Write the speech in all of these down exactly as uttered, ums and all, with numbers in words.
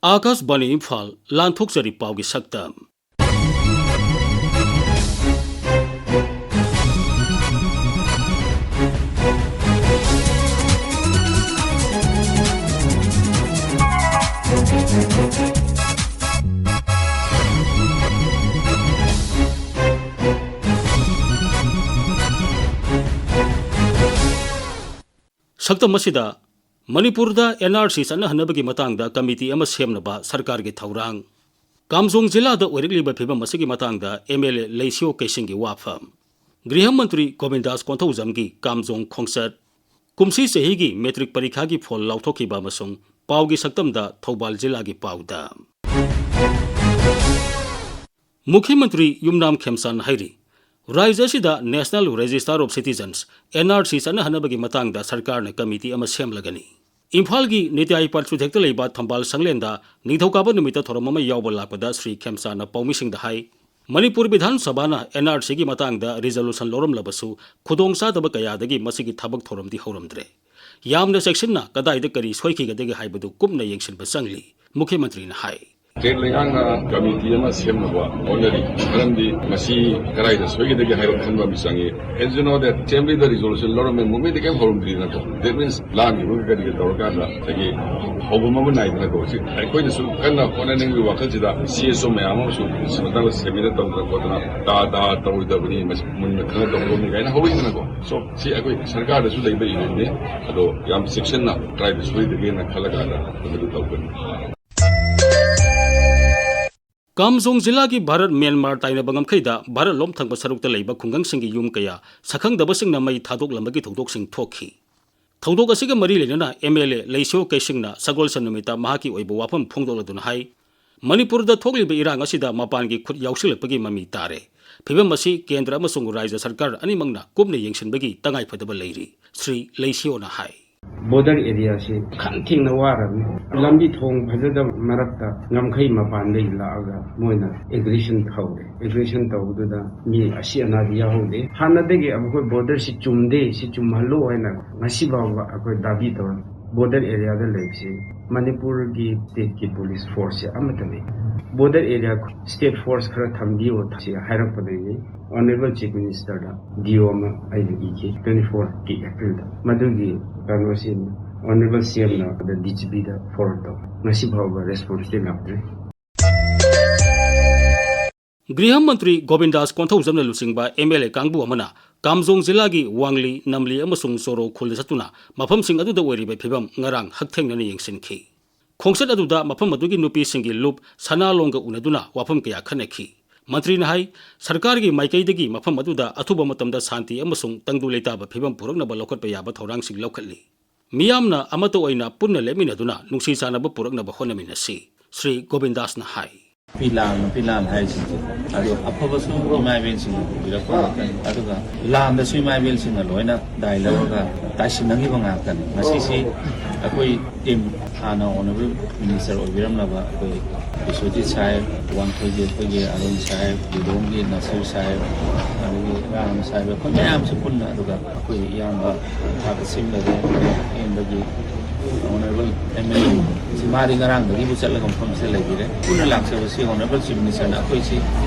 ꯑꯥꯀꯥꯁꯕꯥꯅꯤ ꯏꯝꯐꯥꯜ, ꯂꯥꯟꯊꯣꯛꯆꯔꯤ ꯄꯥꯎꯒꯤ ꯁꯛꯇꯝ꯫ ꯁꯛꯇꯝ ꯑꯁꯤꯗ ꯃꯅꯤꯄꯨꯔꯗ NRC ꯆꯠꯅꯍꯟꯅꯕꯒꯤ ꯃꯇꯥꯡꯗ ꯀꯃꯤꯇꯤ ꯑꯃ ꯁꯦꯝꯅꯕ ꯁꯔꯀꯥꯔꯒꯤ ꯊꯧꯔꯥꯡ, ꯀꯥꯝꯖꯣꯡ ꯖꯤꯂꯥꯗ ꯑꯣꯏꯔꯛꯂꯤꯕ ꯐꯤꯕꯝ ꯑꯁꯤꯒꯤ ꯃꯇꯥꯡꯗ MLA ꯂꯩꯁꯤꯌꯣ ꯀꯩꯁꯤꯡꯒꯤ ꯋꯥꯐꯝ, ꯒ꯭ꯔꯤꯍ ꯃꯟꯇ꯭ꯔꯤ ꯒꯣꯕꯤꯟꯗꯥꯁ ꯀꯣꯟꯊꯧꯖꯝꯒꯤ ꯀꯥꯝꯖꯣꯡ ꯈꯣꯡꯆꯠ, ꯀꯨꯝꯁꯤ ꯆꯍꯤꯒꯤ ꯃꯦꯇ꯭ꯔꯤꯛ ꯄꯔꯤꯈꯥꯒꯤ ꯐꯣꯜ ꯂꯥꯎꯊꯣꯛꯈꯤꯕ ꯑꯃꯁꯨꯡ ꯄꯥꯎꯒꯤ ꯁꯛꯇꯝꯗ ꯊꯧꯕꯥꯜ ꯖꯤꯂꯥꯒꯤ ꯄꯥꯎꯗ꯫ ꯃꯨꯈ꯭ꯌ ꯃꯟꯇ꯭ꯔꯤ ꯌꯨꯝꯅꯥꯝ ꯈꯦꯝꯆꯥꯟ ꯍꯥꯏꯔꯤ, ꯔꯥꯖ꯭ꯌ ꯑꯁꯤꯗ National Register of Citizens, NRC ꯆꯠꯅꯍꯟꯅꯕꯒꯤ ꯃꯇꯥꯡꯗ ꯁꯔꯀꯥꯔꯅ ꯀꯃꯤꯇꯤ ꯑꯃ ꯁꯦꯝꯂꯒꯅꯤ꯫ ꯏꯝꯐꯥꯜꯒꯤ ꯅꯤꯇ꯭ꯌꯥꯏ ꯄꯥꯠ ꯆꯨꯊꯦꯛꯇ ꯂꯩꯕ ꯊꯝꯕꯥꯜ ꯁꯪꯂꯦꯟꯗ ꯅꯤꯡꯊꯧꯀꯥꯕ ꯅꯨꯃꯤꯠꯇ ꯊꯧꯔꯝ ꯑꯃ ꯌꯥꯎꯕ ꯂꯥꯛꯄꯗ ꯁ꯭ꯔꯤ ꯈꯦꯝꯆꯥꯟꯅ ꯄꯥꯎꯃꯤꯁꯤꯡꯗ ꯍꯥꯏ, ꯃꯅꯤꯄꯨꯔ ꯕꯤꯙꯥꯟ ꯁꯚꯥꯅ NRCꯒꯤ ꯃꯇꯥꯡꯗ resolution ꯂꯧꯔꯝꯂꯕꯁꯨ ꯈꯨꯗꯣꯡꯆꯥꯗꯕ ꯀꯌꯥꯗꯒꯤ ꯃꯁꯤꯒꯤ ꯊꯕꯛ ꯊꯧꯔꯝꯗꯤ ꯍꯧꯔꯝꯗ꯭ꯔꯦ꯫ ꯌꯥꯝꯅ ꯆꯦꯛꯁꯤꯟꯅ ꯀꯗꯥꯏꯗ ꯀꯔꯤ ꯁꯣꯏꯈꯤꯒꯗꯒꯦ ꯍꯥꯏꯕꯗꯨ ꯀꯨꯞꯅ ꯌꯦꯡꯁꯤꯟꯕ ꯆꯪꯂꯤ, ꯃꯨꯈ꯭ꯌ ꯃꯟꯇ꯭ꯔꯤꯅ ꯍꯥꯏ꯫ ꯁ꯭ꯇꯦꯠ ꯂꯩꯉꯥꯛꯅ ꯀꯃꯤꯇꯤ ꯑꯃ ꯁꯦꯝꯅꯕ ꯍꯣꯠꯅꯔꯤ꯫ ꯃꯔꯝꯗꯤ ꯃꯁꯤ ꯀꯗꯥꯏꯗ ꯁꯣꯏꯒꯗꯒꯦ ꯍꯥꯏꯕ ꯈꯟꯕ ꯑꯃ ꯆꯪꯉꯤ꯫ As you know that assemblyꯗ resolution ꯂꯧꯔꯝꯃꯦ, movementꯗꯤ ꯀꯩꯝ ꯍꯧꯔꯝꯗ꯭ꯔꯤꯗꯅꯀꯣ꯫ That means ꯂꯥꯟꯈꯤꯕꯒ ꯀꯔꯤꯒ ꯇꯧꯔꯀꯥꯟꯗ ꯉꯁꯥꯏꯒꯤ ꯍꯧꯐꯝ ꯑꯃ ꯅꯥꯏꯗꯅꯀꯣ꯫ ꯍꯧꯖꯤꯛ ꯑꯩꯈꯣꯏꯅꯁꯨ ꯀꯟꯅ ꯍꯣꯠꯅꯅꯤꯡꯕꯒꯤ ꯋꯥꯈꯜꯁꯤꯗ CSO ꯃꯌꯥꯝ ꯑꯃꯁꯨ ꯁꯤ ꯃꯇꯥꯡꯗ seminar ꯇꯧꯗꯅ ꯈꯣꯠꯇꯅ ꯇꯥ ꯇꯥ ꯇꯧꯔꯣꯏꯗꯕꯅꯤ, ꯃꯁꯤ ꯃꯨꯟꯅ ꯈꯪꯒꯗꯧꯕꯅꯤ ꯀꯥꯏꯅ ꯍꯧꯔꯛꯏꯗꯅꯀꯣ꯫ So ꯁꯤ ꯑꯩꯈꯣꯏ ꯁꯔꯀꯥꯔꯗꯁꯨ ꯂꯩꯕ ꯏꯍꯨꯜꯅꯤ꯫ ꯑꯗꯣ ꯌꯥꯝ ꯆꯦꯛꯁꯤꯟꯅ ꯀꯗꯥꯏꯗ ꯁꯣꯏꯗꯒꯦꯅ ꯈꯜꯂꯀꯥꯟꯗ ꯃꯗꯨ ꯇꯧꯒꯅꯤ꯫ ꯀꯥꯝꯖꯣꯡ ꯖꯤꯂꯥꯒꯤ ꯚꯥꯔꯠ ꯃ꯭ꯌꯥꯟꯃꯥꯔ ꯇꯥꯏꯅꯕ ꯉꯝꯈꯩꯗ ꯚꯥꯔꯠ ꯂꯣꯝ ꯊꯪꯕ ꯁꯔꯨꯛꯇ ꯂꯩꯕ ꯈꯨꯡꯒꯪꯁꯤꯡꯒꯤ ꯌꯨꯝ ꯀꯌꯥ ꯁꯛꯈꯪꯗꯕꯁꯤꯡꯅ ꯃꯩ ꯊꯥꯗꯣꯛꯂꯝꯕꯒꯤ ꯊꯧꯗꯣꯛꯁꯤꯡ ꯊꯣꯛꯈꯤ꯫ ꯊꯧꯗꯣꯛ ꯑꯁꯤꯒ ꯃꯔꯤ ꯂꯩꯅꯅ MLA ꯂꯩꯁꯤꯌꯣ ꯀꯩꯁꯤꯡꯅ ꯁꯒꯣꯜꯁꯦꯟ ꯅꯨꯃꯤꯠꯇ ꯃꯍꯥꯛꯀꯤ ꯑꯣꯏꯕ ꯋꯥꯐꯝ ꯐꯣꯡꯗꯣꯛꯂꯗꯨꯅ ꯍꯥꯏ, ꯃꯅꯤꯄꯨꯔꯗ ꯊꯣꯛꯂꯤꯕ ꯏꯔꯥꯡ ꯑꯁꯤꯗ ꯃꯄꯥꯟꯒꯤ ꯈꯨꯠ ꯌꯥꯎꯁꯤꯜꯂꯛꯄꯒꯤ ꯃꯃꯤ ꯇꯥꯔꯦ꯫ ꯐꯤꯕꯝ ꯑꯁꯤ ꯀꯦꯟꯗ꯭ꯔ ꯑꯃꯁꯨꯡ ꯔꯥꯖ꯭ꯌ ꯁꯔꯀꯥꯔ ꯑꯅꯤꯃꯛꯅ ꯀꯨꯞꯅ ꯌꯦꯡꯁꯤꯟꯕꯒꯤ ꯇꯉꯥꯏꯐꯗꯕ ꯂꯩꯔꯤ꯫ ꯁ꯭ꯔꯤ ꯂꯩꯁꯤꯌꯣꯅ ꯍꯥꯏ꯫ Border areaꯁꯤ ꯈꯝ ꯊꯦꯡꯅ ꯋꯥꯔꯕꯅꯤ꯫ ꯂꯝꯕꯤ ꯊꯣꯡ ꯐꯖꯗꯕ ꯃꯔꯛꯇ ꯉꯝꯈꯩ ꯃꯄꯥꯟꯗꯒꯤ ꯂꯥꯛꯑꯒ ꯃꯣꯏꯅ aggression ꯍꯧꯔꯦ꯫ Aggression ꯇꯧꯕꯗꯨꯗ ꯃꯤ ꯑꯁꯤ ꯑꯅꯥꯗꯤ ꯌꯥꯎꯍꯧꯗꯦ꯫ ꯍꯥꯟꯅꯗꯒꯤ ꯑꯩꯈꯣꯏ borderꯁꯤ ꯆꯨꯝꯗꯦ, ꯁꯤ ꯆꯨꯝꯍꯜꯂꯨ ꯍꯥꯏꯅ ꯉꯁꯤ ꯐꯥꯎꯕ ꯑꯩꯈꯣꯏ ꯗꯥꯕꯤ ꯇꯧꯔꯤ꯫ ꯕꯣꯔꯗꯔ ꯑꯦꯔꯤꯌꯥꯗ ꯂꯩꯕꯁꯤ ꯃꯅꯤꯄꯨꯔꯒꯤ ꯁ꯭ꯇꯦꯠꯀꯤ ꯄꯨꯂꯤꯁ ꯐꯣꯔꯁꯁꯦ ꯑꯃꯠꯇ ꯂꯩ꯫ ꯕꯣꯔꯗꯔ ꯑꯦꯔꯤꯌꯥ ꯁ꯭ꯇꯦꯠ ꯐꯣꯔꯁ ꯈꯔ ꯊꯝꯕꯤꯌꯨ ꯁꯤ ꯍꯥꯏꯔꯛꯄꯗꯒꯤ ꯑꯣꯅꯔꯦꯕꯜ ꯆꯤꯐ ꯃꯤꯅꯤꯁꯇꯔꯗ ꯗꯤ ꯑꯣ ꯑꯃ ꯑꯩꯅ ꯏꯈꯤ, ꯇ꯭ꯋꯦꯟꯇꯤ ꯐꯣꯔ ꯀꯤ ꯑꯦꯄ꯭ꯔꯤꯜꯗ꯫ ꯃꯗꯨꯒꯤ ꯀꯩꯅꯣꯁꯤ ꯑꯣꯅꯔꯦꯕꯜ ꯁꯤ ꯑꯦꯝꯅ ꯗꯤ ꯖꯤ ꯄꯤꯗ ꯐꯣꯔꯋꯥꯔꯗ ꯇꯧ꯫ ꯉꯁꯤ ꯐꯥꯎꯕ ꯔꯦꯁꯄꯣꯟꯁꯇꯤ ꯂꯥꯛꯇ꯭ꯔꯤ꯫ ꯒ꯭ꯔꯤꯍ ꯃꯟꯇ꯭ꯔꯤ ꯒꯣꯕꯤꯟꯗꯥꯁ ꯀꯣꯟꯊꯧꯖꯝꯅ ꯂꯨꯆꯤꯡꯕ ꯑꯦꯝ ꯑꯦꯜ ꯑꯦ ꯀꯥꯡꯕꯨ ꯑꯃꯅ ꯀꯥꯝꯖꯣꯡ ꯖꯤꯂꯥꯒꯤ ꯋꯥꯡꯂꯤ, ꯅꯝꯂꯤ ꯑꯃꯁꯨꯡ ꯆꯣꯔꯣ ꯈꯨꯜꯗ ꯆꯠꯇꯨꯅ ꯃꯐꯝꯁꯤꯡ ꯑꯗꯨꯗ ꯑꯣꯏꯔꯤꯕ ꯐꯤꯕꯝ ꯉꯔꯥꯡ ꯍꯛꯊꯦꯡꯅꯅ ꯌꯦꯡꯁꯤꯟꯈꯤ꯫ ꯈꯣꯡꯆꯠ ꯑꯗꯨꯗ ꯃꯐꯝ ꯑꯗꯨꯒꯤ ꯅꯨꯄꯤꯁꯤꯡꯒꯤ ꯂꯨꯞ ꯁꯅꯥꯂꯣꯡꯒ ꯎꯅꯗꯨꯅ ꯋꯥꯐꯝ ꯀꯌꯥ ꯈꯟꯅꯈꯤ꯫ ꯃꯟꯇ꯭ꯔꯤꯅ ꯍꯥꯏ, ꯁꯔꯀꯥꯔꯒꯤ ꯃꯥꯏꯀꯩꯗꯒꯤ ꯃꯐꯝ ꯑꯗꯨꯗ ꯑꯊꯨꯕ ꯃꯇꯝꯗ ꯁꯥꯟꯇꯤ ꯑꯃꯁꯨꯡ ꯇꯪꯗꯨ ꯂꯩꯇꯥꯕ ꯐꯤꯕꯝ ꯄꯨꯔꯛꯅꯕ ꯂꯧꯈꯠꯄ ꯌꯥꯕ ꯊꯧꯔꯥꯡꯁꯤꯡ ꯂꯧꯈꯠꯂꯤ꯫ ꯃꯤꯌꯥꯝꯅ ꯑꯃꯠꯇ ꯑꯣꯏꯅ ꯄꯨꯟꯅ ꯂꯦꯞꯃꯤꯟꯅꯗꯨꯅ ꯅꯨꯡꯁꯤ ꯆꯥꯟꯅꯕ ꯄꯨꯔꯛꯅꯕ ꯍꯣꯠꯅꯃꯤꯟꯅꯁꯤ, ꯁ꯭ꯔꯤ ꯒꯣꯕꯤꯟꯗꯥꯁꯅ ꯍꯥꯏ꯫ ꯅꯨꯄꯤ ꯂꯥꯟ, ꯅꯨꯄꯤ ꯂꯥꯟ ꯍꯥꯏꯔꯤꯁꯤꯡꯁꯦ ꯑꯗꯣ ꯑꯐꯕꯁꯨ ꯏꯃꯥ ꯏꯕꯦꯜꯁꯤꯡꯅ ꯄꯨꯕꯤꯔꯛꯄ ꯉꯥꯛꯇꯅꯤ, ꯑꯗꯨꯒ ꯂꯥꯟꯗꯁꯨ ꯏꯃꯥ ꯏꯕꯦꯜꯁꯤꯡꯅ ꯂꯣꯏꯅ ꯗꯥꯏ ꯂꯧꯔꯒ ꯇꯥꯏꯁꯤꯟꯅꯈꯤꯕ ꯉꯥꯛꯇꯅꯤ꯫ ꯃꯁꯤꯁꯤ ꯑꯩꯈꯣꯏ ꯇꯤꯝ, ꯍꯥꯟꯅ ꯑꯣꯅꯔꯦꯕꯜ ꯃꯤꯅꯤꯁꯇꯔ ꯑꯣꯏꯕꯤꯔꯝꯂꯕ ꯑꯩꯈꯣꯏ ꯕꯤꯁ꯭ꯋꯖꯤꯠ ꯁꯥꯍꯦꯕ, ꯋꯥꯡꯈꯩꯒꯤ ꯑꯩꯈꯣꯏꯒꯤ ꯑꯔꯨꯟ ꯁꯥꯍꯦꯕ, ꯂꯤꯂꯣꯡꯒꯤ ꯅꯁꯤꯔ ꯁꯥꯍꯦꯕ, ꯑꯗꯒꯤ ꯔꯥꯝ ꯁꯥꯍꯦꯕ, ꯑꯩꯈꯣꯏ ꯃꯌꯥꯝꯁꯤ ꯄꯨꯟꯅ, ꯑꯗꯨꯒ ꯑꯩꯈꯣꯏ ꯏꯌꯥꯝꯕ ꯊꯥꯒꯠ ꯁꯤꯡꯂꯗꯦ, ꯑꯦꯝꯗꯒꯤ ꯑꯣꯅꯔꯦꯕꯜ ꯑꯦꯝ ꯑꯦꯜ ꯑꯦ, ꯃꯥꯗꯤ ꯉꯔꯥꯡꯗꯒꯤꯕꯨ ꯆꯠꯂꯒ ꯃꯐꯝꯁꯤꯗ ꯂꯩꯕꯤꯔꯦ꯫ ꯄꯨꯟꯅ ꯂꯥꯛꯆꯕꯁꯤ ꯑꯣꯅꯔꯦꯕꯜ ꯆꯤꯐ ꯃꯤꯅꯤꯁꯇꯔꯅ ꯑꯩꯈꯣꯏꯁꯤ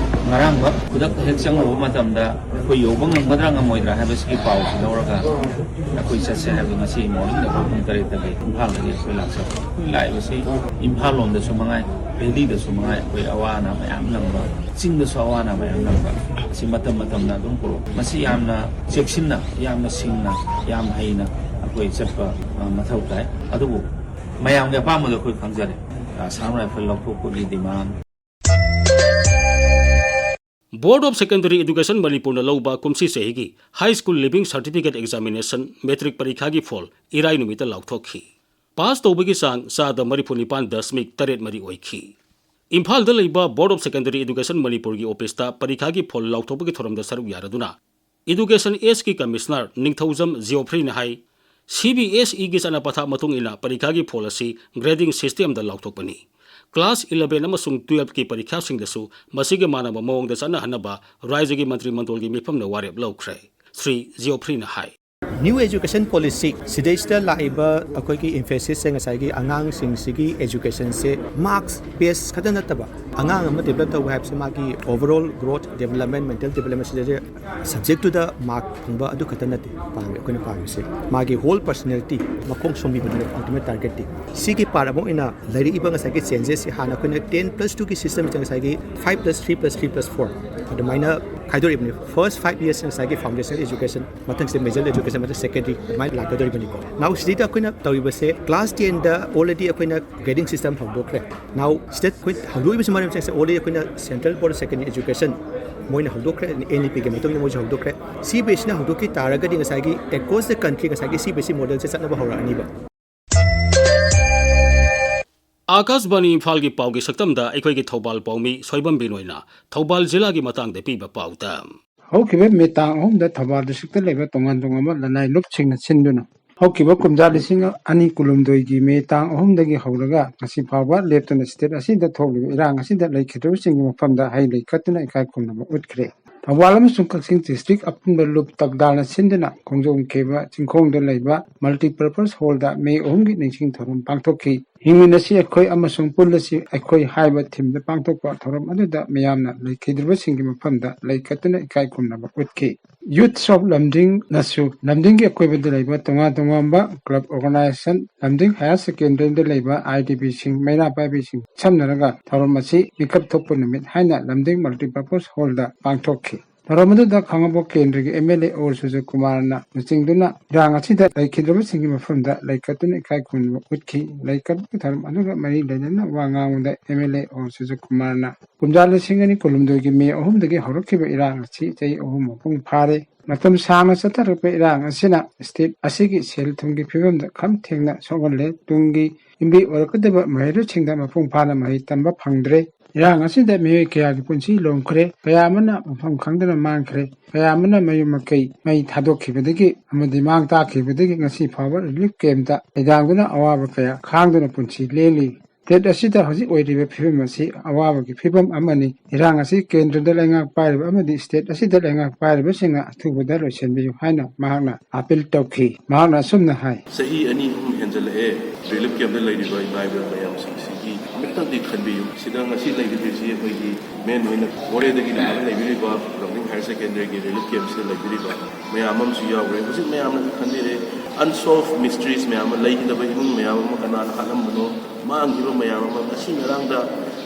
ꯉꯔꯥꯡꯃꯛ ꯈꯨꯗꯛꯇ ꯍꯦꯛ ꯆꯪꯂꯨꯕ ꯃꯇꯝꯗ ꯑꯩꯈꯣꯏ ꯌꯧꯕ ꯉꯝꯒꯗ꯭ꯔꯥ ꯉꯝꯃꯣꯏꯗ꯭ꯔꯥ ꯍꯥꯏꯕꯁꯤꯒꯤ ꯄꯥꯎꯁꯤ ꯂꯧꯔꯒ ꯑꯩꯈꯣꯏ ꯆꯠꯁꯦ ꯍꯥꯏꯕꯗꯣ ꯉꯁꯤ ꯃꯣꯔꯅꯤꯡꯗ ꯑꯩꯈꯣꯏ ꯄꯨꯡ ꯇꯔꯦꯠꯇꯒꯤ ꯏꯝꯐꯥꯜꯗꯒꯤ ꯑꯩꯈꯣꯏ ꯂꯥꯛꯆꯕ꯫ ꯑꯩꯈꯣꯏ ꯂꯥꯛꯏꯕꯁꯤ ꯏꯝꯐꯥꯜ ꯂꯣꯝꯗꯁꯨ ꯃꯉꯥꯏ, ꯚꯦꯂꯤꯗꯁꯨ ꯃꯉꯥꯏ, ꯑꯩꯈꯣꯏ ꯑꯋꯥ ꯑꯅꯥ ꯃꯌꯥꯝ ꯅꯪꯕ, ꯆꯤꯡꯗꯁꯨ ꯑꯋꯥ ꯑꯅꯥ ꯃꯌꯥꯝ ꯅꯪꯕ꯫ ꯑꯁꯤ ꯃꯇꯝ ꯃꯇꯝꯅ ꯑꯗꯨꯝ ꯄꯨꯔꯛ-, ꯃꯁꯤ ꯌꯥꯝꯅ ꯆꯦꯛꯁꯤꯟꯅ, ꯌꯥꯝꯅ ꯁꯤꯡꯅ, ꯌꯥꯝ ꯍꯩꯅ ꯑꯩꯈꯣꯏ ꯆꯠꯄ, ꯑ, ꯃꯊꯧ ꯇꯥꯏ꯫ ꯑꯗꯨꯕꯨ ꯃꯌꯥꯝꯒꯤ ꯑꯄꯥꯝꯕꯗꯣ ꯑꯩꯈꯣꯏ ꯈꯪꯖꯔꯦ꯫ ꯑꯁꯥꯝ ꯔꯥꯏꯐꯜ ꯂꯧꯊꯣꯛꯄꯒꯤ demand. Board of Secondary Education ꯃꯅꯤꯄꯨꯔꯅ ꯂꯧꯕ ꯀꯨꯝꯁꯤ ꯆꯍꯤꯒꯤ High School Leaving Certificate Examination matric ꯄꯔꯤꯈꯥꯒꯤ ꯐꯣꯜ ꯏꯔꯥꯏ ꯅꯨꯃꯤꯠꯇ ꯂꯥꯎꯊꯣꯛꯈꯤ꯫ ꯄꯥꯁ ꯇꯧꯕꯒꯤ ꯆꯥꯡ ꯆꯥꯗ ꯃꯔꯤꯐꯨ ꯅꯤꯄꯥꯟ ꯗꯁꯃꯤꯛ ꯇꯔꯦꯠ ꯃꯔꯤ ꯑꯣꯏꯈꯤ꯫ ꯏꯝꯐꯥꯜꯗ ꯂꯩꯕ Board of Secondary Education ꯃꯅꯤꯄꯨꯔꯒꯤ ꯑꯣꯐꯤꯁꯇ ꯄꯔꯤꯈꯥꯒꯤ ꯐꯣꯜ ꯂꯥꯎꯊꯣꯛꯄꯒꯤ ꯊꯧꯔꯝꯗ ꯁꯔꯨꯛ ꯌꯥꯔꯗꯨꯅ Education H ꯀꯤ ꯀꯃꯤꯁꯅꯔ ꯅꯤꯡꯊꯧꯖꯝ ꯖꯤꯑꯣꯐ꯭ꯔꯤꯅ ꯍꯥꯏ, ꯁꯤ ꯕꯤ ꯑꯦꯁ ꯏꯒꯤ ꯆꯠꯅ ꯄꯊꯥꯞ ꯃꯇꯨꯡ ꯏꯟꯅ ꯄꯔꯤꯈꯥꯒꯤ ꯐꯣꯜ ꯑꯁꯤ grading system ꯗ ꯂꯥꯎꯊꯣꯛꯄꯅꯤ꯫ Class eleven ꯑꯃꯁꯨꯡ twelve ꯀꯤ ꯄꯔꯤꯈꯥꯁꯤꯡꯗꯁꯨ ꯃꯁꯤꯒ ꯃꯥꯟꯅꯕ ꯃꯑꯣꯡꯗ ꯆꯠꯅꯍꯟꯅꯕ ꯔꯥꯖ꯭ꯌꯒꯤ ꯃꯟꯇ꯭ꯔꯤ ꯃꯟꯗꯜꯒꯤ ꯃꯤꯐꯝꯅ ꯋꯥꯔꯦꯞ ꯂꯧꯈ꯭ꯔꯦ, ꯁ꯭ꯔꯤ ꯖꯤꯑꯣꯐ꯭ꯔꯤꯅ ꯍꯥꯏ꯫ New Education Policy ꯁꯤꯗꯩꯁꯤꯗ ꯂꯥꯛꯏꯕ ꯑꯩꯈꯣꯏꯒꯤ emphasis ꯁꯦ ꯉꯁꯥꯏꯒꯤ ꯑꯉꯥꯡꯁꯤꯡꯁꯤꯒꯤ education ꯁꯦ marks base ꯈꯛꯇ ꯅꯠꯇꯕ, ꯑꯉꯥꯡ ꯑꯃ develop ꯇꯧꯕ ꯍꯥꯏꯕꯁꯦ ꯃꯥꯒꯤ overall growth, development, mental development ꯁꯤꯗꯩꯁꯤꯗ subject ꯇꯨꯗ mark ꯐꯪꯕ ꯑꯗꯨ ꯈꯛꯇ ꯅꯠꯇꯦ ꯄꯥꯝꯃꯤ, ꯑꯩꯈꯣꯏꯅ ꯄꯥꯝꯃꯤꯁꯦ ꯃꯥꯒꯤ whole personality ꯃꯈꯣꯡ ꯁꯣꯝꯕꯤꯕꯗꯨꯅ ultimate target ꯇꯤ꯫ ꯁꯤꯒꯤ part ꯑꯃ ꯑꯣꯏꯅ ꯂꯩꯔꯛꯏꯕ ꯉꯁꯥꯏꯒꯤ changes ꯁꯤ ꯍꯥꯟꯅ ꯑꯩꯈꯣꯏꯅ ten plus two ꯒꯤ system ꯁꯤꯗ ꯉꯁꯥꯏꯒꯤ five plus three plus three plus four ꯑꯗꯨꯃꯥꯏꯅ ꯈꯥꯏꯗꯣꯔꯛꯏꯕꯅꯤ꯫ First five years ꯁꯤꯅ ꯉꯁꯥꯏꯒꯤ foundational education, ꯃꯊꯪꯁꯤꯗ major education, ꯃꯊꯪ secondary ꯑꯗꯨꯃꯥꯏꯅ ꯂꯥꯛꯀꯗꯧꯔꯤꯕꯅꯤꯀꯣ꯫ Now ꯁꯤꯗꯩꯗ ꯑꯩꯈꯣꯏꯅ ꯇꯧꯔꯤꯕꯁꯦ class ten ꯗ already ꯑꯩꯈꯣꯏꯅ grading system ꯍꯧꯗꯣꯛꯈ꯭ꯔꯦ꯫ Now ꯁꯤꯗ ꯑꯩꯈꯣꯏ ꯍꯧꯗꯣꯛꯏꯕꯁꯤ ꯃꯔꯝꯁꯦ already ꯑꯩꯈꯣꯏꯅ Central Board of Secondary Education ꯃꯣꯏꯅ ꯍꯧꯗꯣꯛꯈ꯭ꯔꯦ, N E P ꯒꯤ ꯃꯇꯨꯡꯗ ꯃꯣꯏꯁꯨ ꯍꯧꯗꯣꯛꯈ꯭ꯔꯦ꯫ C B S E ꯅ ꯍꯧꯗꯣꯛꯈꯤ ꯇꯥꯔꯒꯗꯤ ꯉꯁꯥꯏꯒꯤ across the country ꯉꯁꯥꯏꯒꯤ C B S E model ꯁꯦ ꯆꯠꯅꯕ ꯍꯧꯔꯛꯑꯅꯤꯕ꯫ ꯑꯥꯀꯥꯁꯕꯥꯅꯤ ꯏꯝꯐꯥꯜꯒꯤ ꯄꯥꯎꯒꯤ ꯁꯛꯇꯝꯗ ꯑꯩꯈꯣꯏꯒꯤ ꯊꯧꯕꯥꯜ ꯄꯥꯎꯃꯤ ꯁꯣꯏꯕꯝ ꯕꯤꯅꯣꯏꯅ ꯊꯧꯕꯥꯜ ꯖꯤꯂꯥꯒꯤ ꯃꯇꯥꯡꯗ ꯄꯤꯕ ꯄꯥꯎꯗ꯫ ꯍꯧꯈꯤꯕ ꯃꯦ ꯇꯥꯡ ꯑꯍꯨꯝꯗ ꯊꯧꯕꯥꯜ district ꯇ ꯂꯩꯕ ꯇꯣꯉꯥꯟ ꯇꯣꯉꯥꯟꯕ ꯂꯅꯥꯏ ꯂꯨꯞꯁꯤꯡꯅ ꯁꯤꯟꯗꯨꯅ ꯍꯧꯈꯤꯕ ꯀꯨꯝꯖꯥ ꯂꯤꯁꯤꯡ ꯑꯅꯤ ꯀꯨꯟꯍꯨꯝꯗꯣꯏꯒꯤ ꯃꯦ ꯇꯥꯡ ꯑꯍꯨꯝꯗꯒꯤ ꯍꯧꯔꯒ ꯉꯁꯤ ꯐꯥꯎꯕ ꯂꯦꯞꯇꯅ state ꯑꯁꯤꯗ ꯊꯣꯛꯂꯤꯕ ꯏꯔꯥꯡ ꯑꯁꯤꯗ ꯂꯩꯈꯤꯗ꯭ꯔꯕꯁꯤꯡꯒꯤ ꯃꯐꯝꯗ ꯍꯩ ꯂꯩ ꯀꯠꯇꯨꯅ ꯏꯀꯥꯏ ꯈꯨꯝꯅꯕ ꯎꯠꯈ꯭ꯔꯦ꯫ ꯊꯧꯕꯥꯜ ꯑꯃꯁꯨꯡ ꯀꯛꯆꯤꯡ district ꯑꯄꯨꯟꯕ ꯂꯨꯞ ꯇꯛꯗꯥꯜꯅ ꯁꯤꯟꯗꯨꯅ ꯈꯣꯡꯖꯣꯝ ꯈꯦꯕ ꯆꯤꯡꯈꯣꯡꯗ ꯂꯩꯕ multipurpose hall ꯗ ꯃꯦ ꯑꯍꯨꯝꯒꯤ ꯅꯤꯡꯁꯤꯡ ꯊꯧꯔꯝ ꯄꯥꯡꯊꯣꯛꯈꯤ꯫ ꯍꯤꯡꯃꯤꯟꯅꯁꯤ ꯑꯩꯈꯣꯏ ꯑꯃꯁꯨꯡ ꯄꯨꯜꯂꯁꯤ ꯑꯩꯈꯣꯏ ꯍꯥꯏꯕ theme ꯗ ꯄꯥꯡꯊꯣꯛꯄ ꯊꯧꯔꯝ ꯑꯗꯨꯗ ꯃꯤꯌꯥꯝꯅ ꯂꯩꯈꯤꯗ꯭ꯔꯕꯁꯤꯡꯒꯤ ꯃꯐꯝꯗ ꯂꯩ ꯀꯠꯇꯨꯅ ꯏꯀꯥꯏ ꯈꯨꯝꯅꯕ ꯎꯠꯈꯤ꯫ Youths of ꯂꯝꯗꯤꯡꯅꯁꯨ ꯂꯝꯗꯤꯡꯒꯤ ꯑꯀꯣꯏꯕꯗ ꯂꯩꯕ ꯇꯣꯉꯥꯟ ꯇꯣꯉꯥꯟꯕ club organization, ꯂꯝꯗꯤꯡ higher secondary ꯗ ꯂꯩꯕ I D P ꯁꯤꯡ, ꯃꯩꯔꯥ ꯄꯥꯏꯕꯤꯁꯤꯡ ꯈꯨꯠꯁꯝꯅꯔꯒ ꯊꯧꯔꯝ ꯑꯁꯤ ꯃꯤꯀꯞ ꯊꯣꯛꯄ ꯅꯨꯃꯤꯠ ꯍꯥꯏꯅ ꯂꯝꯗꯤꯡ multipurpose hall ꯗ ꯄꯥꯡꯊꯣꯛꯈꯤ꯫ ꯊꯧꯔꯝ ꯑꯗꯨꯗ ꯈꯥꯉꯕꯣꯛ ꯀꯦꯟꯗ꯭ꯔꯒꯤ M L A ꯑꯣ ꯁꯨꯔꯖꯀꯨꯃꯥꯔꯅ ꯂꯨꯆꯤꯡꯗꯨꯅ ꯏꯔꯥꯡ ꯑꯁꯤꯗ ꯂꯩꯈꯤꯗ꯭ꯔꯕꯁꯤꯡꯒꯤ ꯃꯐꯝꯗ ꯂꯩ ꯀꯠꯇꯨꯅ ꯏꯀꯥꯏ ꯈꯨꯝꯅꯕ ꯎꯠꯈꯤ꯫ ꯂꯩ ꯀꯠꯄꯒꯤ ꯊꯧꯔꯝ ꯑꯗꯨꯒ ꯃꯔꯤ ꯂꯩꯅꯅ ꯋꯥ ꯉꯥꯡꯕꯗ M L A ꯑꯣ ꯁꯨꯔꯖꯀꯨꯃꯥꯔꯅ ꯀꯨꯝꯖꯥ ꯂꯤꯁꯤꯡ ꯑꯅꯤ ꯀꯨꯟꯍꯨꯝꯗꯣꯏꯒꯤ ꯃꯦ ꯑꯍꯨꯝꯗꯒꯤ ꯍꯧꯔꯛꯈꯤꯕ ꯏꯔꯥꯡ ꯑꯁꯤ ꯆꯍꯤ ꯑꯍꯨꯝ ꯃꯄꯨꯡ ꯐꯥꯔꯦ꯫ ꯃꯇꯝ ꯁꯥꯡꯅ ꯆꯠꯊꯔꯛꯄ ꯏꯔꯥꯡ ꯑꯁꯤꯅ state ꯑꯁꯤꯒꯤ ꯁꯦꯜ ꯊꯨꯝꯒꯤ ꯐꯤꯕꯝꯗ ꯈꯝ ꯊꯦꯡꯅ ꯁꯣꯛꯍꯜꯂꯦ꯫ ꯇꯨꯡꯒꯤ ꯌꯨꯝꯕꯤ ꯑꯣꯏꯔꯛꯀꯗꯕ ꯃꯍꯩꯔꯣꯏꯁꯤꯡꯗ ꯃꯄꯨꯡ ꯐꯥꯅ ꯃꯍꯩ ꯇꯝꯕ ꯐꯪꯗ꯭ꯔꯦ꯫ ꯏꯔꯥꯡ ꯑꯁꯤꯗ ꯃꯤꯑꯣꯏ ꯀꯌꯥꯒꯤ ꯄꯨꯟꯁꯤ ꯂꯣꯝꯈ꯭ꯔꯦ, ꯀꯌꯥ ꯑꯃꯅ ꯃꯐꯝ ꯈꯪꯗꯅ ꯃꯥꯡꯈ꯭ꯔꯦ, ꯀꯌꯥ ꯑꯃꯅ ꯃꯌꯨꯝ ꯃꯀꯩ ꯃꯩ ꯊꯥꯗꯣꯛꯈꯤꯕꯗꯒꯤ ꯑꯃꯗꯤ ꯃꯥꯡ ꯇꯥꯛꯈꯤꯕꯗꯒꯤ ꯉꯁꯤ ꯐꯥꯎꯕ relief camp ꯇ ꯂꯩꯗꯥꯡꯗꯨꯅ ꯑꯋꯥꯕ ꯀꯌꯥ ꯈꯥꯡꯗꯨꯅ ꯄꯨꯟꯁꯤ ꯂꯦꯜꯂꯤ꯫ ꯁ꯭ꯇꯦꯠ ꯑꯁꯤꯗ ꯍꯧꯖꯤꯛ ꯑꯣꯏꯔꯤꯕ ꯐꯤꯕꯝ ꯑꯁꯤ ꯑꯋꯥꯕꯒꯤ ꯐꯤꯕꯝ ꯑꯃꯅꯤ꯫ ꯏꯔꯥꯡ ꯑꯁꯤ ꯀꯦꯟꯗ꯭ꯔꯗ ꯂꯩꯉꯥꯛ ꯄꯥꯏꯔꯤꯕ ꯑꯃꯗꯤ ꯁ꯭ꯇꯦꯠ ꯑꯁꯤꯗ ꯂꯩꯉꯥꯛ ꯄꯥꯏꯔꯤꯕꯁꯤꯡꯅ ꯑꯊꯨꯕꯗ ꯂꯣꯏꯁꯤꯟꯕꯤꯌꯨ ꯍꯥꯏꯅ ꯃꯍꯥꯛꯅ ꯑꯥꯄꯤꯜ ꯇꯧꯈꯤ꯫ ꯃꯍꯥꯛꯅ ꯑꯁꯨꯝꯅ ꯍꯥꯏ꯫ ꯆꯍꯤ ꯑꯅꯤ ꯑꯍꯨꯝ ꯍꯦꯟꯖꯜꯂꯛꯑꯦ꯫ ꯔꯤꯂꯤꯐ ꯀꯦꯝꯞꯇ ꯂꯩꯔꯤꯕ ꯏꯃꯥ ꯏꯕꯦꯜ ꯃꯌꯥꯝꯁꯤꯡꯁꯤꯒꯤ ꯑꯃꯨꯛꯇꯪꯗꯤ ꯈꯟꯕꯤꯌꯨ꯫ ꯁꯤꯗ ꯉꯁꯤ ꯂꯩꯔꯤꯕꯁꯤ ꯑꯩꯈꯣꯏꯒꯤ ꯃꯦꯟ ꯑꯣꯏꯅ ꯃꯣꯔꯦꯗꯒꯤ ꯂꯥꯛꯑꯒ ꯂꯩꯕꯤꯔꯤꯕ ꯂꯝꯗꯤꯡ ꯍꯥꯌꯔ ꯁꯦꯀꯦꯟꯗꯔꯤꯒꯤ ꯔꯤꯂꯤꯐ ꯀꯦꯝꯞꯁꯤꯗ ꯂꯩꯕꯤꯔꯤꯕ ꯃꯌꯥꯝ ꯑꯃꯁꯨ ꯌꯥꯎꯔꯦ꯫ ꯍꯧꯖꯤꯛ ꯃꯌꯥꯝꯅꯁꯨ ꯈꯟꯕꯤꯔꯦ, ꯑꯟꯁꯣꯜꯚ ꯃꯤꯁꯇ꯭ꯔꯤꯁ ꯃꯌꯥꯝ ꯑꯃ, ꯂꯩꯈꯤꯗꯕ ꯏꯃꯨꯡ ꯃꯌꯥꯝ ꯑꯃ, ꯀꯅꯥꯅ ꯍꯥꯠꯂꯝꯕꯅꯣ, ꯃꯥꯡꯈꯤꯕ ꯃꯌꯥꯝ ꯑꯃ, ꯉꯁꯤ ꯉꯔꯥꯡꯗ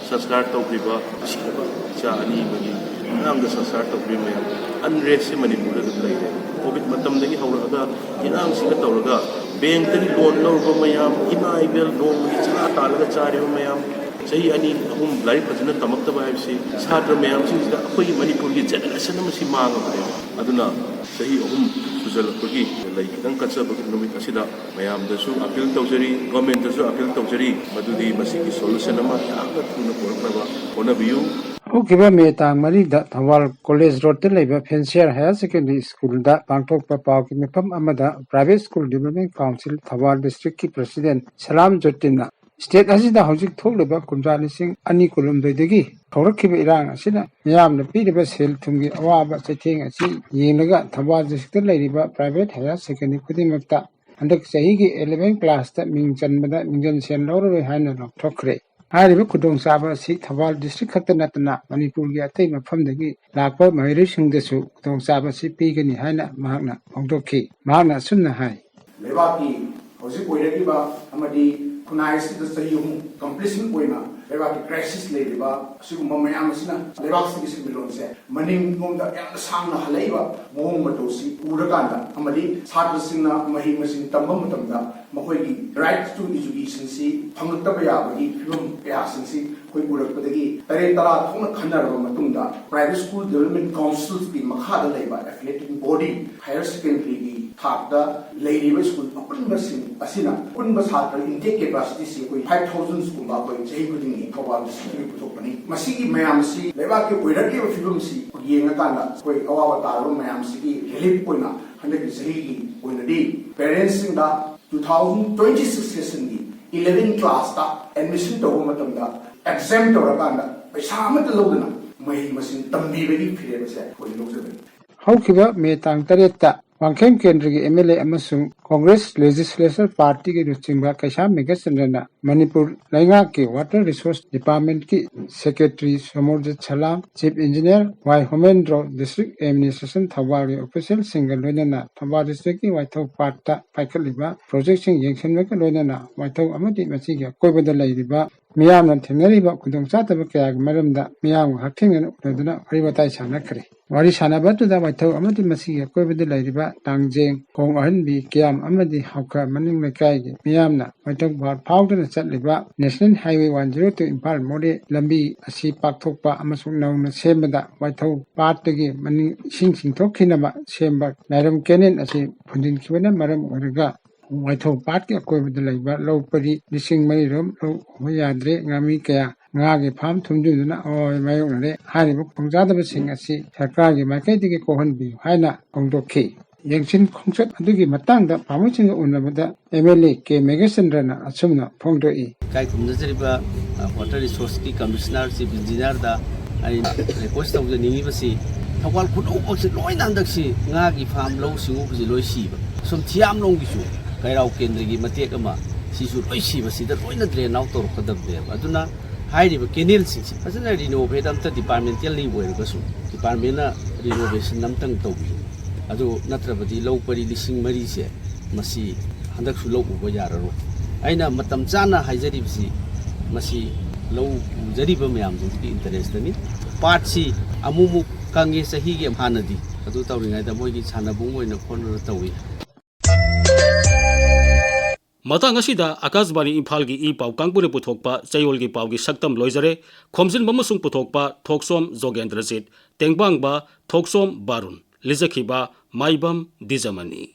ꯁꯪꯁꯀꯥꯔ ꯇꯧꯈ꯭ꯔꯤꯕ ꯅꯨꯡꯁꯤꯔꯕ ꯏꯆꯥ ꯑꯅꯤ ꯑꯃꯒꯤ ꯑꯉꯥꯡꯗ ꯁꯪꯁꯀꯥꯔ ꯇꯧꯈ꯭ꯔꯤꯕ ꯃꯌꯥꯝ, ꯑꯟꯔꯦꯁꯁꯦ ꯃꯅꯤꯄꯨꯔꯗ ꯑꯗꯨꯝ ꯂꯩꯔꯦ꯫ ꯀꯣꯚꯤꯗ ꯃꯇꯝꯗꯒꯤ ꯍꯧꯔꯛꯑꯒ ꯏꯔꯥꯡꯁꯤꯒ ꯇꯧꯔꯒ ꯕꯦꯡꯛꯇꯒꯤ ꯂꯣꯟ ꯂꯧꯔꯨꯕ ꯃꯌꯥꯝ, ꯏꯃꯥ ꯏꯕꯦꯜ ꯅꯣꯡꯃꯒꯤ ꯆꯔꯥ ꯇꯥꯜꯂꯒ ꯆꯥꯔꯤꯕ ꯃꯌꯥꯝ, ꯆꯍꯤ ꯑꯅꯤ ꯑꯍꯨꯝ ꯂꯥꯏꯔꯤꯛ ꯐꯖꯅ ꯇꯝꯃꯛꯇꯕ ꯍꯥꯏꯕꯁꯤ ꯁꯥꯇ꯭ꯔ ꯃꯌꯥꯝꯁꯤꯡꯁꯤꯗ ꯑꯩꯈꯣꯏꯒꯤ ꯃꯅꯤꯄꯨꯔꯒꯤ ꯖꯦꯅꯦꯔꯦꯁꯟ ꯑꯃꯁꯤ ꯃꯥꯡꯉꯕꯅꯦꯕ꯫ ꯑꯗꯨꯅ ꯆꯍꯤ ꯑꯍꯨꯝ ꯁꯨꯖꯜꯂꯛꯄꯒꯤ ꯂꯩ ꯈꯤꯇꯪ ꯀꯠꯆꯕꯒꯤ ꯅꯨꯃꯤꯠ ꯑꯁꯤꯗ ꯃꯌꯥꯝꯗꯁꯨ ꯑꯥꯄꯤꯜ ꯇꯧꯖꯔꯤ, ꯒꯣꯔꯃꯦꯟꯇꯁꯨ ꯑꯥꯄꯤꯜ ꯇꯧꯖꯔꯤ, ꯃꯗꯨꯗꯤ ꯃꯁꯤꯒꯤ ꯁꯣꯂꯨꯁꯟ ꯑꯃ ꯌꯥꯝꯅ ꯊꯨꯅ ꯄꯨꯔꯛꯅꯕ ꯍꯣꯠꯅꯕꯤꯌꯨ꯫ ꯍꯧꯈꯤꯕ ꯃꯦ ꯇꯥꯡ ꯃꯔꯤꯗ ꯊꯧꯕꯥꯜ ꯀꯣꯂꯦꯖ ꯔꯣꯗꯇ ꯂꯩꯕ ꯐꯦꯟꯁꯤꯌꯔ ꯍꯥꯌꯔ ꯁꯦꯀꯦꯟꯗꯔꯤ ꯁ꯭ꯀꯨꯜꯗ ꯄꯥꯡꯊꯣꯛꯄ ꯄꯥꯎꯒꯤ ꯃꯤꯐꯝ ꯑꯃꯗ private school development council Thoubal ꯗꯤꯁꯇ꯭ꯔꯤꯛꯀꯤ ꯄ꯭ꯔꯁꯤꯗꯦꯟ ꯁꯂꯥꯝ ꯖꯣꯇꯤꯟꯅ ꯁ꯭ꯇꯦꯠ ꯑꯁꯤꯗ ꯍꯧꯖꯤꯛ ꯊꯣꯛꯂꯤꯕ ꯀꯨꯝꯖꯥ ꯂꯤꯁꯤꯡ ꯑꯅꯤ ꯀꯨꯟꯍꯨꯝꯗꯣꯏꯗꯒꯤ ꯍꯧꯔꯛꯈꯤꯕ ꯏꯔꯥꯡ ꯑꯁꯤꯅ ꯃꯤꯌꯥꯝꯅ ꯄꯤꯔꯤꯕ ꯁꯦꯜ ꯊꯨꯝꯒꯤ ꯑꯋꯥꯕ ꯆꯩꯊꯦꯡ ꯑꯁꯤ ꯌꯦꯡꯂꯒ ꯊꯧꯕꯥꯜ ꯗꯤꯁꯇ꯭ꯔꯤꯛꯇ ꯂꯩꯔꯤꯕ ꯄ꯭ꯔꯥꯏꯚꯦꯠ ꯍꯥꯌꯔ ꯁꯦꯀꯦꯟꯗꯔꯤ ꯈꯨꯗꯤꯡꯃꯛꯇ ꯍꯟꯗꯛ ꯆꯍꯤꯒꯤ ꯏꯂꯦꯚꯦꯟ ꯀ꯭ꯂꯥꯁꯇ ꯃꯤꯡ ꯆꯟꯕꯗ ꯃꯤꯡꯖꯟ ꯁꯦꯜ ꯂꯧꯔꯔꯣꯏ ꯍꯥꯏꯅ ꯂꯥꯎꯊꯣꯛꯈ꯭ꯔꯦ꯫ ꯍꯥꯏꯔꯤꯕ ꯈꯨꯗꯣꯡꯆꯥꯕ ꯑꯁꯤ ꯊꯧꯕꯥꯜ ꯗꯤꯁꯇ꯭ꯔꯤꯛ ꯈꯛꯇ ꯅꯠꯇꯅ ꯃꯅꯤꯄꯨꯔꯒꯤ ꯑꯇꯩ ꯃꯐꯝꯗꯒꯤ ꯂꯥꯛꯄ ꯃꯍꯩꯔꯣꯏꯁꯤꯡꯗꯁꯨ ꯈꯨꯗꯣꯡꯆꯥꯕ ꯑꯁꯤ ꯄꯤꯒꯅꯤ ꯍꯥꯏꯅ ꯃꯍꯥꯛꯅ ꯐꯣꯡꯗꯣꯛꯈꯤ꯫ ꯃꯍꯥꯛꯅ ꯑꯁꯨꯝꯅ ꯍꯥꯏ꯫ ꯂꯩꯕꯥꯛꯀꯤ ꯍꯧꯖꯤꯛ ꯑꯣꯏꯔꯛꯂꯤꯕ ꯑꯃꯗꯤ ꯈꯨꯟꯅꯥꯏ ꯑꯁꯤꯗ ꯆꯍꯤ ꯑꯍꯨꯝ ꯀꯝꯄ꯭ꯂꯤꯁꯟ ꯑꯣꯏꯅ ꯂꯩꯕꯥꯛꯀꯤ ꯀ꯭ꯔꯥꯏꯁꯤꯁ ꯂꯩꯔꯤꯕ ꯑꯁꯤꯒꯨꯝꯕ ꯃꯌꯥꯝ ꯑꯁꯤꯅ ꯂꯩꯕꯥꯛꯁꯤꯒꯤ ꯁꯦꯟꯃꯤꯠꯂꯣꯟꯁꯦ ꯃꯅꯤꯡꯂꯣꯝꯗ ꯌꯥꯝꯅ ꯁꯥꯡꯅ ꯍꯜꯂꯛꯏꯕ ꯃꯑꯣꯡ ꯃꯇꯧꯁꯤ ꯎꯔꯀꯥꯟꯗ ꯑꯃꯗꯤ ꯁꯥꯇ꯭ꯔꯁꯤꯡꯅ ꯃꯍꯩ ꯃꯁꯤꯡ ꯇꯝꯕ ꯃꯇꯝꯗ ꯃꯈꯣꯏꯒꯤ right to educationꯁꯤ ꯐꯪꯂꯛꯇꯕ ꯌꯥꯕꯒꯤ ꯐꯤꯕꯝ ꯀꯌꯥꯁꯤꯡꯁꯤ ꯑꯩꯈꯣꯏ ꯎꯔꯛꯄꯗꯒꯤ ꯇꯔꯦꯠ ꯇꯔꯥ ꯊꯣꯛꯅ ꯈꯟꯅꯔꯕ ꯃꯇꯨꯡꯗ Private School Development Councilꯒꯤ ꯃꯈꯥꯗ ꯂꯩꯕ affiliating body higher secondaryꯒꯤ ꯊꯥꯛꯇ ꯂꯩꯔꯤꯕ ꯁ꯭ꯀꯨꯜ ꯑꯄꯨꯟꯕꯁꯤꯡ ꯑꯁꯤꯅ ꯑꯄꯨꯟꯕ ꯁꯥꯇ꯭ꯔ intake capacityꯁꯤ ꯑꯩꯈꯣꯏ five thousandꯒꯨꯝꯕ ꯑꯩꯈꯣꯏ ꯆꯍꯤ ꯈꯨꯗꯤꯡꯒꯤ ꯊꯧꯕꯥꯜ ꯗꯤꯁꯇ꯭ꯔꯤꯛꯇꯒꯤ ꯄꯨꯊꯣꯛꯄꯅꯤ꯫ ꯃꯁꯤꯒꯤ ꯃꯌꯥꯝꯁꯤ ꯂꯩꯕꯥꯛꯀꯤ ꯑꯣꯏꯔꯛꯂꯤꯕ ꯐꯤꯕꯝꯁꯤ ꯌꯦꯡꯉꯀꯥꯟꯗ ꯑꯩꯈꯣꯏ ꯑꯋꯥꯕ ꯇꯥꯔꯕ ꯃꯌꯥꯝꯁꯤꯒꯤ relief ꯑꯣꯏꯅ ꯍꯟꯗꯛꯀꯤ ꯆꯍꯤꯒꯤ ꯑꯣꯏꯅꯗꯤ parentsꯁꯤꯡꯗ two thousand twenty six sessionꯒꯤ eleven classꯇ ꯑꯦꯗꯃꯤꯁꯟ ꯇꯧꯕ ꯃꯇꯝꯗ ꯑꯦꯛꯖꯥꯝ ꯇꯧꯔꯀꯥꯟꯗ ꯄꯩꯁꯥ ꯑꯃꯠꯇ ꯂꯧꯗꯅ ꯃꯍꯩ ꯃꯁꯤꯡ ꯇꯝꯕꯤꯕꯒꯤ ꯐꯤꯔꯦꯞ ꯑꯁꯦ ꯑꯩꯈꯣꯏ ꯂꯧꯖꯕꯅꯤ꯫ ꯍꯧꯈꯤꯕ ꯃꯦ ꯇꯥꯡ ꯇꯔꯦꯠꯇ ꯋꯥꯡꯈꯦꯝ ꯀꯦꯟꯗ꯭ꯔꯒꯤ ꯑꯦꯝ ꯑꯦꯜ ꯑꯦ ꯑꯃꯁꯨꯡ ꯀꯣꯡꯒ꯭ꯔꯦꯁ ꯂꯦꯖꯤꯁꯂꯦꯆꯔ ꯄꯥꯔꯇꯤꯒꯤ ꯂꯨꯆꯤꯡꯕ ꯀꯩꯁꯥꯝ ꯃꯦꯘꯆꯟꯗ꯭ꯔꯅ ꯃꯅꯤꯄꯨꯔ ꯂꯩꯉꯥꯛꯀꯤ ꯋꯥꯇꯔ ꯔꯤꯁꯣꯔꯁ ꯗꯤꯄꯥꯔꯠꯃꯦꯟꯠꯀꯤ ꯁꯦꯀ꯭ꯔꯦꯇꯔꯤ ꯁꯣꯃꯣꯔꯖꯤꯠ ꯁꯂꯥꯝ, ꯆꯤꯐ ꯏꯟꯖꯤꯅꯤꯌꯔ ꯋꯥꯏ ꯍꯣꯃꯦꯟꯗ꯭ꯔꯣ, ꯗꯤꯁꯇ꯭ꯔꯤꯛ ꯑꯦꯗꯃꯤꯅꯤꯁꯇ꯭ꯔꯦꯁꯟ ꯊꯧꯕꯥꯜꯒꯤ ꯑꯣꯐꯤꯁꯤꯌꯦꯜꯁꯤꯡꯒ ꯂꯣꯏꯅꯅ ꯊꯧꯕꯥꯜ ꯗꯤꯁꯇ꯭ꯔꯤꯛꯀꯤ ꯋꯥꯏꯊꯧ ꯄꯥꯠꯇ ꯄꯥꯏꯈꯠꯂꯤꯕ ꯄ꯭ꯔꯣꯖꯦꯛꯁꯤꯡ ꯌꯦꯡꯁꯤꯟꯕꯒ ꯂꯣꯏꯅꯅ ꯋꯥꯏꯊꯧ ꯑꯃꯗꯤ ꯃꯁꯤꯒꯤ ꯑꯀꯣꯏꯕꯗ ꯂꯩꯔꯤꯕ ꯃꯤꯌꯥꯝꯅ ꯊꯦꯡꯅꯔꯤꯕ ꯈꯨꯗꯣꯡꯆꯥꯗꯕ ꯀꯌꯥꯒꯤ ꯃꯔꯝꯗ ꯃꯤꯌꯥꯝꯒ ꯍꯛꯊꯦꯡꯅꯅ ꯎꯅꯗꯨꯅ ꯋꯥꯔꯤ ꯋꯥꯇꯥꯏ ꯁꯥꯟꯅꯈ꯭ꯔꯦ꯫ ꯋꯥꯔꯤ ꯁꯥꯟꯅꯕ ꯑꯗꯨꯗ ꯋꯥꯏꯊꯧ ꯑꯃꯗꯤ ꯃꯁꯤꯒꯤ ꯑꯀꯣꯏꯕꯗ ꯂꯩꯔꯤꯕ ꯇꯥꯡꯖꯦꯡ, ꯈꯣꯡ ꯑꯍꯟꯕꯤ, ꯀꯤꯌꯥꯝ ꯑꯃꯗꯤ ꯍꯥꯎꯈ ꯃꯅꯤꯡ ꯂꯩꯀꯥꯏꯒꯤ ꯃꯤꯌꯥꯝꯅ ꯋꯥꯏꯊꯧ ꯄꯥꯠ ꯐꯥꯎꯗꯨꯅ ꯆꯠꯂꯤꯕ national highway one zero two Imphal ꯃꯣꯔꯦ ꯂꯝꯕꯤ ꯑꯁꯤ ꯄꯥꯛꯊꯣꯛꯄ ꯑꯃꯁꯨꯡ ꯅꯧꯅ ꯁꯦꯝꯕꯗ ꯋꯥꯏꯊꯧ ꯄꯥꯠꯇꯒꯤ ꯃꯅꯤꯡ ꯏꯁꯤꯡ ꯆꯤꯡꯊꯣꯛꯈꯤꯅꯕ ꯁꯦꯝꯕ ꯂꯥꯏꯔꯝ ꯀꯦꯅꯦꯜ ꯑꯁꯤ ꯐꯨꯟꯖꯤꯟꯈꯤꯕꯅ ꯃꯔꯝ ꯑꯣꯏꯔꯒ ꯋꯥꯏꯊꯧ ꯄꯥꯠꯀꯤ ꯑꯀꯣꯏꯕꯗ ꯂꯩꯕ ꯂꯧ ꯄꯔꯤ ꯂꯤꯁꯤꯡ ꯃꯔꯤ ꯔꯣꯝ ꯂꯧ ꯎꯕ ꯌꯥꯗ꯭ꯔꯦ꯫ ꯉꯥꯃꯤ ꯀꯌꯥ ꯉꯥꯒꯤ ꯐꯥꯝ ꯊꯨꯝꯖꯤꯟꯗꯨꯅ ꯑꯋꯥꯕ ꯃꯥꯌꯣꯛꯅꯔꯦ꯫ ꯍꯥꯏꯔꯤꯕ ꯈꯨꯗꯣꯡꯆꯥꯗꯕꯁꯤꯡ ꯑꯁꯤ ꯁꯔꯀꯥꯔꯒꯤ ꯃꯥꯏꯀꯩꯗꯒꯤ ꯀꯣꯛꯍꯟꯕꯤꯌꯨ ꯍꯥꯏꯅ ꯐꯣꯡꯗꯣꯛꯈꯤ꯫ ꯌꯦꯡꯁꯤꯟ ꯈꯣꯡꯆꯠ ꯑꯗꯨꯒꯤ ꯃꯇꯥꯡꯗ ꯄꯥꯎꯃꯤꯁꯤꯡꯒ ꯎꯅꯕꯗ ꯑꯦꯝ ꯑꯦꯜ ꯑꯦ ꯀꯦ ꯃꯦꯘꯆꯟꯗ꯭ꯔꯅ ꯑꯁꯨꯝꯅ ꯐꯣꯡꯗꯣꯛꯏ꯫ ꯏꯀꯥꯏ ꯈꯨꯝꯅꯖꯔꯤꯕ, ꯑ, ꯋꯥꯇꯔ ꯔꯤꯁꯣꯔꯁꯀꯤ ꯀꯃꯤꯁꯅꯔ, ꯆꯤꯐ ꯏꯟꯖꯤꯅꯤꯌꯔꯗ ꯑꯩ ꯔꯤꯀ꯭ꯋꯦꯁ ꯇꯧꯖꯅꯤꯡꯉꯤꯕꯁꯤ, ꯊꯧꯕꯥꯜ ꯈꯨꯅꯧꯃꯛꯁꯤ ꯂꯣꯏꯅ ꯍꯟꯗꯛꯁꯤ ꯉꯥꯒꯤ ꯐꯥꯝ, ꯂꯧꯎ ꯁꯤꯡꯎꯕꯁꯤ ꯂꯣꯏ ꯁꯤꯕ꯫ ꯁꯨꯝ ꯊꯤꯌꯥꯝꯂꯣꯡꯒꯤꯁꯨ ꯀꯩꯔꯥꯎ ꯀꯦꯟꯗ꯭ꯔꯒꯤ ꯃꯇꯦꯛ ꯑꯃ, ꯁꯤꯁꯨ ꯂꯣꯏ ꯁꯤꯕꯁꯤꯗ ꯂꯣꯏꯅ ꯗ꯭ꯔꯦꯟ ꯑꯥꯎꯠ ꯇꯧꯔꯛꯀꯗꯕꯅꯦꯕ꯫ ꯑꯗꯨꯅ ꯍꯥꯏꯔꯤꯕ ꯀꯦꯅꯦꯜꯁꯤꯡꯁꯤ ꯐꯖꯅ ꯔꯤꯅꯣꯚꯦꯠ ꯑꯝꯇ ꯗꯤꯄꯥꯔꯠꯃꯦꯟꯇꯦꯜꯂꯤ ꯑꯣꯏꯔꯒꯁꯨ ꯗꯤꯄꯥꯔꯠꯃꯦꯟꯅ ꯔꯤꯅꯣꯚꯦꯁꯟ ꯑꯝꯇꯪ ꯇꯧꯕꯤꯌꯨ꯫ ꯑꯗꯨ ꯅꯠꯇ꯭ꯔꯕꯗꯤ ꯂꯧ ꯄꯔꯤ ꯂꯤꯁꯤꯡ ꯃꯔꯤꯁꯦ ꯃꯁꯤ ꯍꯟꯗꯛꯁꯨ ꯂꯧ ꯎꯕ ꯌꯥꯔꯔꯣꯏ꯫ ꯑꯩꯅ ꯃꯇꯝ ꯆꯥꯅ ꯍꯥꯏꯖꯔꯤꯕꯁꯤ ꯃꯁꯤ ꯂꯧ ꯎꯖꯔꯤꯕ ꯃꯌꯥꯝꯗꯨꯒꯤ ꯏꯟꯇꯔꯦꯁꯇꯅꯤ꯫ ꯄꯥꯠꯁꯤ ꯑꯃꯨꯛꯃꯨꯛ ꯀꯪꯉꯤ ꯆꯍꯤꯒꯤ ꯍꯥꯟꯅꯗꯤ, ꯑꯗꯨ ꯇꯧꯔꯤꯉꯩꯗ ꯃꯣꯏꯒꯤ ꯁꯥꯟꯅꯕꯨꯡ ꯑꯣꯏꯅ ꯈꯣꯠꯅꯅ ꯇꯧꯏ꯫ ꯃꯇꯥꯡ ꯑꯁꯤꯗ ꯑꯀꯥꯁꯕꯥꯅꯤ ꯏꯝꯐꯥꯜꯒꯤ ꯏ ꯄꯥꯎ ꯀꯥꯡꯕꯨꯅ ꯄꯨꯊꯣꯛꯄ ꯆꯌꯣꯜꯒꯤ ꯄꯥꯎꯒꯤ ꯁꯛꯇꯝ ꯂꯣꯏꯖꯔꯦ꯫ ꯈꯣꯝꯖꯤꯟꯕ ꯑꯃꯁꯨꯡ ꯄꯨꯊꯣꯛꯄ ꯊꯣꯛꯆꯣꯝ ꯖꯣꯒꯦꯟꯗ꯭ꯔꯖꯤꯠ, ꯇꯦꯡꯕꯥꯡꯕ ꯊꯣꯛꯆꯣꯝ ꯕꯥꯔꯨꯟ, ꯂꯤꯖꯈꯤꯕ ꯃꯥꯏꯕꯝ ꯗꯤꯖꯃꯅꯤ꯫